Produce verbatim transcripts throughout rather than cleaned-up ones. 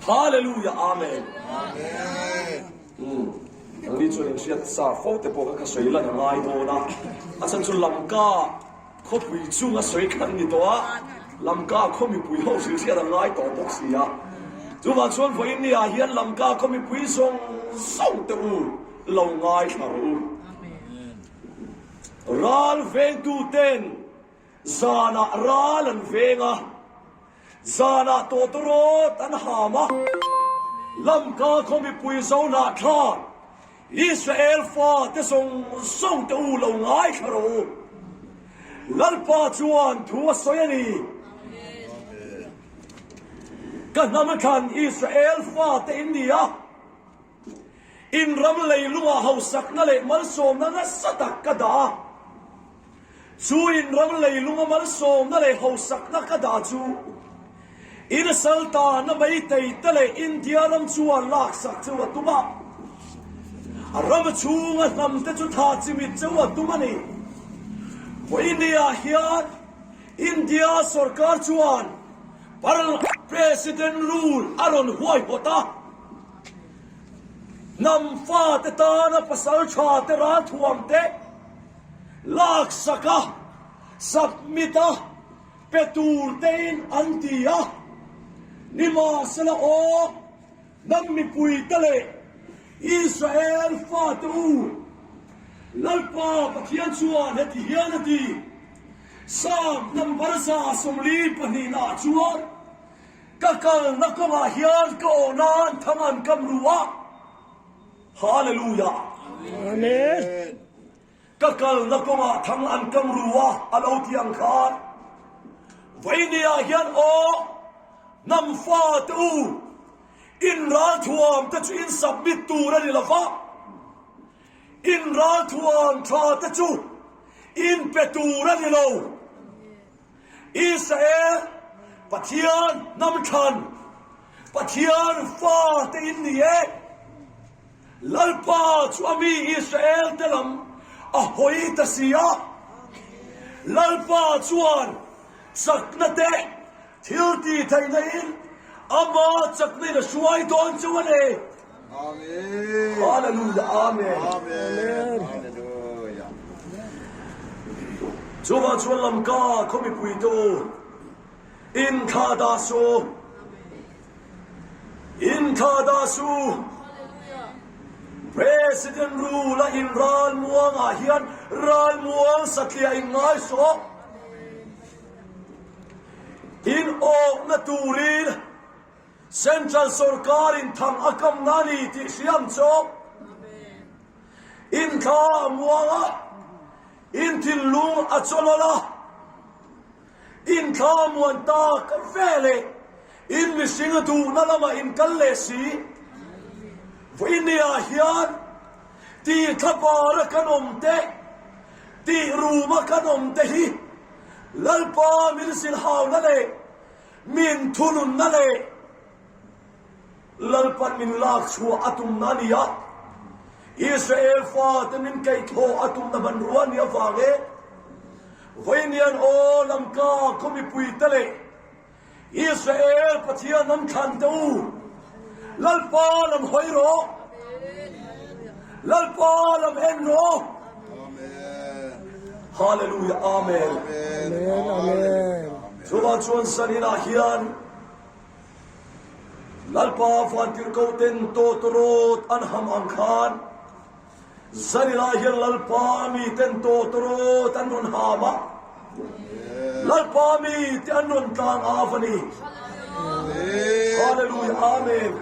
Hallelujah, amen. Amen. Hmm. Nangni chuan inhriat sa fo te pawh ka sawi lan a ngai dawn a. A chhan chu Lamka khawpui chunga sawi khan ni tawh a. Lamka khaw mipui ho hrilhriat a ngai tawh bawk si a. Chuvang chuan vawiin niah hian Lamka khaw mipui zawng zawng te u lo ngaithla rawh u. Ral vengtu ten zanah ral an veng a, zanah tawtawrawt an ham a. Lamka khaw mipui Zo hnah thla, Israel fate zawng zawng te u lo ngaithla rawh u. Lalpa chuan thu a sawi a ni. Ka hnam thlan Israel fate in ni a. In ram leilungah hausakna leh malsawmna nasa tak ka dah a. Chu in ram leilunga malsawmna leh hausakna ka dah chu, in saltanna Meitei te leh India ram chuan laksak cheu a tum a. A ram chhunga hnam te chu thla chimit cheu a tum a ni. Vawiin niah hian India sorkar chuan par-, President rule a rawn huaihawt a. Hnam fate tana pasalṭha te ralthuam te laksak a, submit a, pe tur tein an ti a. Nimahsela aw, hnam mipui te leh Israel fate u, Lalpa Pathian chuan heti hian a ti, Sam number za sawmli pahnihna chuan, ka kalna kawngah hian ka awh nan thang an kam ru a. Hallelujah. Amen. Ka kalna kawngah thang an kam ru a, a lo ti ang khan. Vawiin niah hian aw, hnam fate u, in ralthuam te chu in submit tur a ni lo va. In ralthuam ṭha te chu in pe tur a ni lo. Israel, Pathian hnam thlan, Pathian fate in ni e. Lalpa chu a mi Israel te lam a hawi ta si a. Lalpa chuan chakna te, thil tih theihna in ama chakna in a hruai dawn cheu a ni. Amen. Hallelujah. Amen. Amen. Hallelujah. Chuvang chuan Lamka khaw mipui te u, in thla dah suh. In thla dah suh. President rule-a in Ralmuangah hian Ralmuang satliah in ngai suh. In awkna turin Central sorkarin thang a kamna a ni tih hria ang chu. In thla a muang a, in thinlung a chawlh a, in thla muan tak ve leh, in mihring duhna lama in kal leh si. Vawiin niah hian, tih thlapara kan awm te, tih ruma kan awm te hi, Lalpa min silhauna leh, min thununna leh, Lalpan min lak chhuah a tumna a ni a. Israel fate min kaihthawh a tumna hmanrua a ni avang e. Vawiin hian aw Lamka khaw mipui te leh Israel Pathian hnam thlan te u, Lalpa lam hawi rawh. Lalpa lam en rawh. Amen. Hallelujah. Amen. Amen. Amen. Chuvang chuan zaninah hian Lalpa vantirhkoh ten tawtawrawt an ham ang khan, zaninah hian Lalpa mi ten tawtawrawt an rawn ham a. Lalpa mi te an rawn tlang a va ni. Hallelujah. Amen.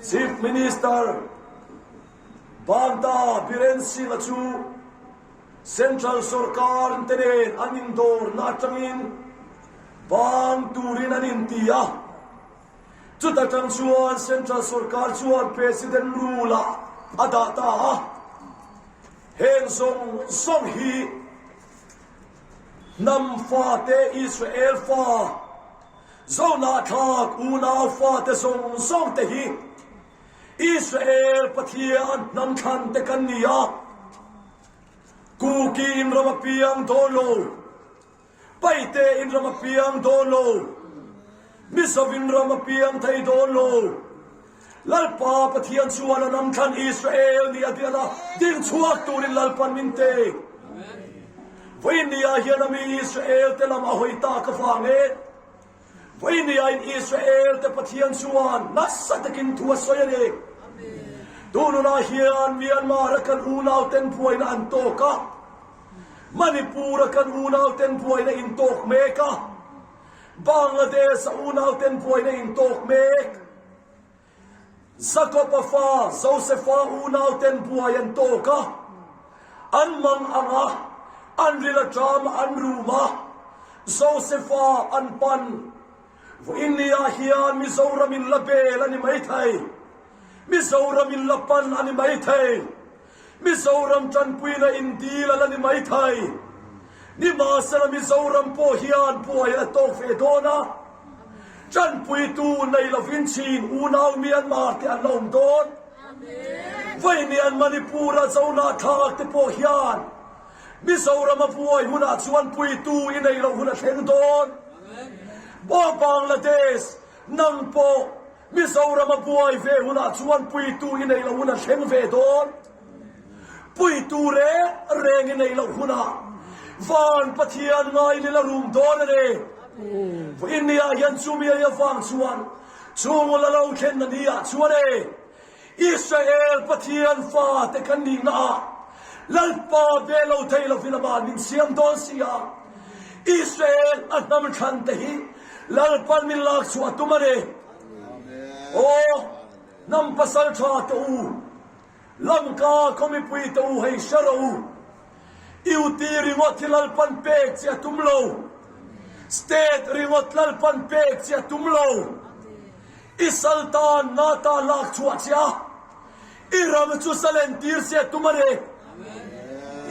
Chief Minister Banta Biren Singh-a chu Central sorkar te nen an indawrna aṭangin bang turin an inti a. Chuta ṭang chuan Central sorkar chuan President rule-a a dah ta a. Heng zawng zawng hi hnam fate, Israel fa, Zo hnahthlak unau fate zawng zawng te hi Israel Pathian hnam thlan te kan ni a. Kuki in ram a piang dawn lo. Paite in ram a piang dawn lo. Mizovin ram a piang thei dawn lo. Lalpa Pathian chuan a hnam thlan Israel ni a ding a, ding chhuak turin Lalpan min te. Vawiin nia hian a mi Israel te lam a hawi tak avang e. Vawiin nia in Israel te Pathian chuan nasa takin thu a sawi a ni. Tununa hian Myanmar-a kan unauten buaina an tawk a. Manipur-a kan unauten buaina in tawk mek a. Bangladesh-a unauten buaina in tawk mek. Jacob-a fa, Joseph-a unauten buai an tawk a. An mang ang a, an ril a ṭam a, an rum a. Joseph-a an pan. Vawiin nia hian Mizoramin la bel a ni maithei. Mizoramin la pan a ni maithei. Mizoram ṭanpuina in dil a la ni maithei. Nimahsela Mizoram pawh hian buai a tawk ve dawn a. Ṭanpuitu nei lovin Chin unau Myanmar te an la awm dawn. Vawiin nia Manipur-a Zo hnathlak te pawh hian Mizorama buai hunah chuan puitu i nei lo hun a thleng dawn. Bo Bangladesh, nang pawh Mizorama buai ve hunah chuan puitu i nei lo hun a thleng ve dawn. Puitu reng reng i nei lo hunah van Pathian ngai ni la rum dawn a ni. Vawiin nia hian chu mi a nia vang chuan chhung la lo thlenna nia chuan e. Israel Pathian fate kan nihna a, Lalpa be lo thei lovin ama min siam dawn si a. Israel a hnam thlan te hi Lalpan min lak chhuah tum a ni. Aw, hnam pasalṭha te u, Lamka khawmipui te u, hei hre rawh u. I U T ringawt hi Lalpan pek chi a tum lo. State ringawt Lalpan pek chi a tum lo. I saltan nata lak chhuah chi a. I ram chu salen tir chi a tum a ni.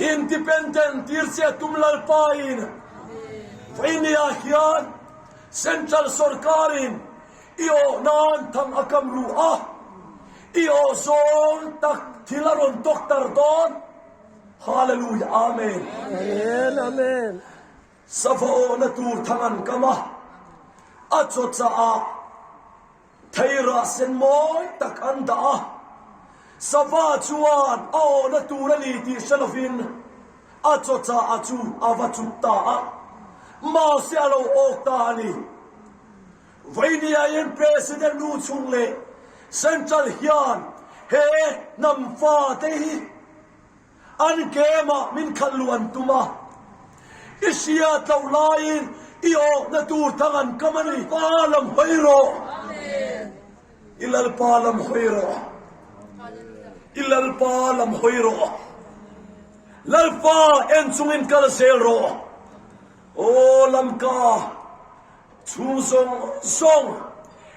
Independent tir chi a tum Lalpain. Vawiin nia hian Central Sawrkarin i awh nan thang a kam ru a. I awh zawng tak thil a rawn tawk tar dawn. Hallelujah. Amen. Amen, amen. Sava awhna tur thang an kam a. A chaw cha a. Theirah sen mawi tak an dah a. Sava chuan a awhna tur a ni tih hre lovin a chaw cha a chu a va chut ta a. Mahse a lo awk ta a ni. Vawiin nia hian President nu chung leh Central hian he hnam fate hi an kemah min khalh luan tum a. I hriat loh laiin i awhna tur thang an kam a ni. Lalpa lam hawi rawh. I Lalpa lam hawi rawh. I Lalpa lam hawi rawh. Lalpa en chungin kal zel rawh. Aw Lamka chhung zawng zawng,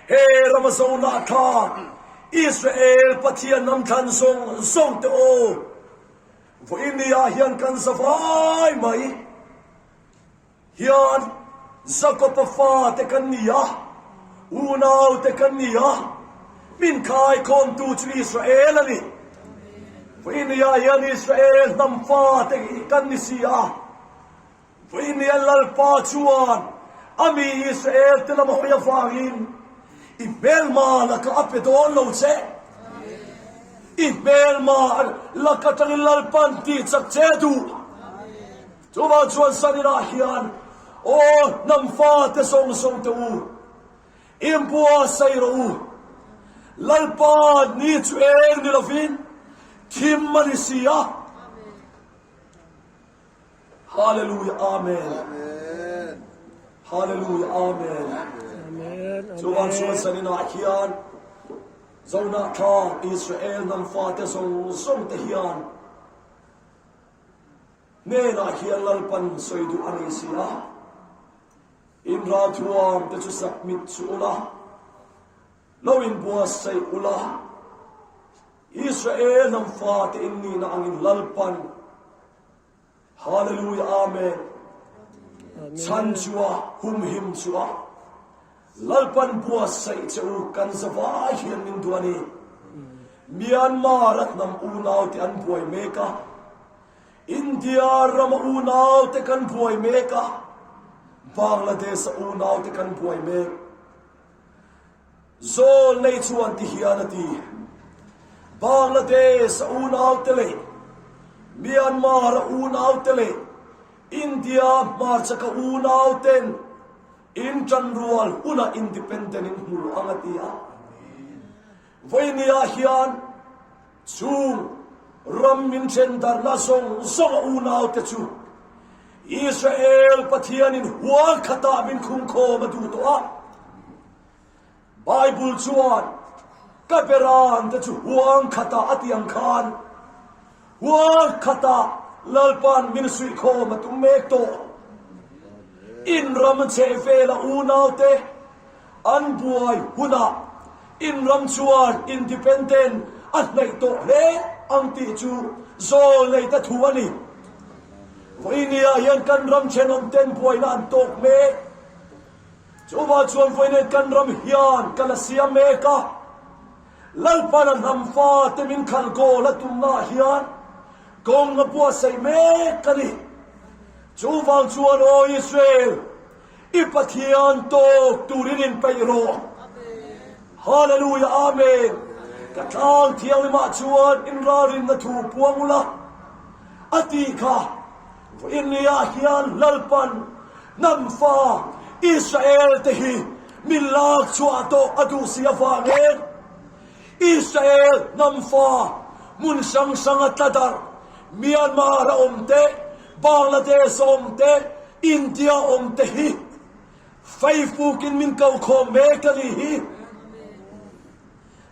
he rama Zo hnathlak Israel Pathian hnam thlan zawng zawng te aw. Vawiin nia hian kan zavai mai. Hian Jacob-a fate kan ni a, unaute kan ni a, min khaikhawmtu chu Israel a ni. Vawiin nia hian Israel hnam fate kan ni si a. Vawiin nia Lalpa chuan a mi Israel te lam a hawi avangin i hmelma laka a pe dawn lo che. I hmelma laka tangin Lalpan tih chak che duh. Chuvang chuan zaninah hian aw hnam fate zawng zawng te u, inbuatsaih rawh u. Lalpa ni chu eng ni lovin thim a ni si a. Hallelujah, amen. Amen. Hallelujah, amen. Amen, amen. Chuvang chuan zaninah hian Zo hnathlak Israel hnam fate zawng zawng te hian hnenah hian Lalpan sawi duh a ni si a. In ralthuam te chu submit chu ula. Lo inbuatsaih ula. Israel hnam fate in nihna angin Lalpan. Hallelujah, amen. Amen. Chhan chu a, humhim chu a. Lalpan buatsaih che u kan zavai hian min duh a ni. Myanmar-a hnam unaute an buai mek a. India rama unaute kan buai mek a. Bangladesh-a unaute kan buai mek. Zawlnei chuan ti hian a ti. Bangladesh-a unaute leh, Myanmar-a unaute leh, India hmarchhaka unauten in ṭanrual huna independent in hmu ang a ti a. Vawinia hian chung ram min ṭhen darna zawng zawnga unaute chu Israel Pathianin huang khata min khum khawm a duh tawh a. Bible chuan ka berante chu huang khata a ti ang khan, huang khata Lalpan min suih khawm a tum mek tawh. In ram chheh vela unaute an buai huna in ram chuan independent a hnaih tawh hle ang tih chu zawlneite thu a ni. Vawinia hian kan ram ṭhenawmten buaina an tawk mek. Chuvang chuan vawinia kan ram hian ka la siam mek a. Lalpan a hnam fate min khalh kawl a tumna hian kawng a buatsaih mek a ni. Chuvang chuan, aw Israel, i Pathian tawk turin inpeih rawh. Hallelujah, amen. Ka tlang thianghlimah chuan in ralrinna thu puang ula a ti kha. Vawinia hian Lalpan hnam fa Israel te hi min lak chhuah tawh a duh si avangin Israel hnam fa hmun hrang hranga tla darh, Myanmar-a awm te, Bangladesh-a awm te, India-a awm te hi feifukin min ko khawm mek a ni hi.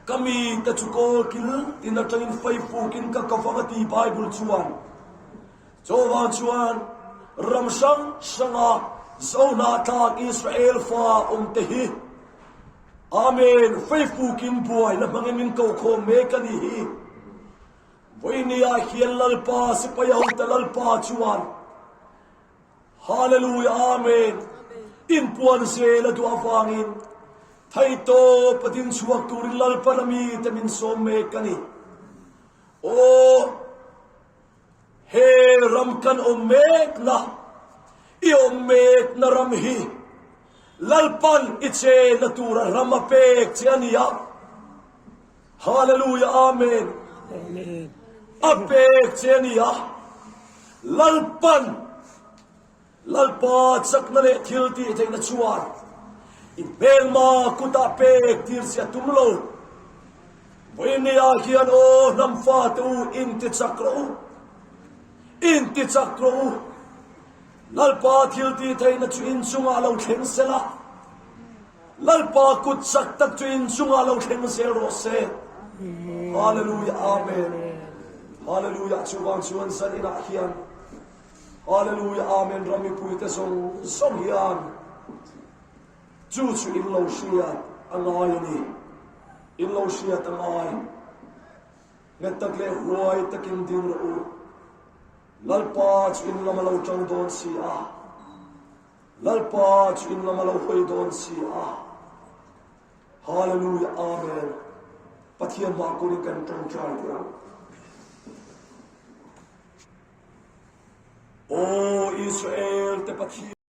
Ka mite chu kawl kil tin aṭangin feifukin ka ko vang a ti Bible chuan. Chuvang chuan ram hrang hranga Zohnah tlak Israel fa awm te hi, amen, feifukin buaina hmangin min ko khawm mek a ni hi. Vawinia hian Lalpa, sipai ho te Lalpa chuan, hallelujah, amen, inpuan zel a duh avangin thei tawpa ding chhuak turin Lalpan a mite min sawm mek a ni. Aw, he ram kan awm mekna, i awm mekna ram hi Lalpan i chenna tura ram a pek che a ni a. Hallelujah, amen. Amen. A pek che a ni a. Lalpan, Lalpa chakna leh thil tih theihna chuan i hmelma kutah pek tir si a tum lo. Vawinia hian aw hnam fate u, intichak rawh u. Intichak rawh u. Lalpa thil tih theihna chu in chungah lo thleng sela. Lalpa kut chak tak chu in chungah lo thleng zel rawh se. Hallelujah, amen. Hallelujah, chuvang chuan zaninah hian, hallelujah, amen, ram mipuite zawng zawng hian chu chu in lo hriat a ngai a ni. In lo hriat a ngai. Nghet tak leh huai takin ding rawh u. Lalpa chu in lama lo ṭang dawn si a. Lalpa chu in lama lo hawi dawn si a. Hallelujah, amen. Pathian hmaah kunin kan ṭawngṭai ṭan. Aw Israel te Pathian.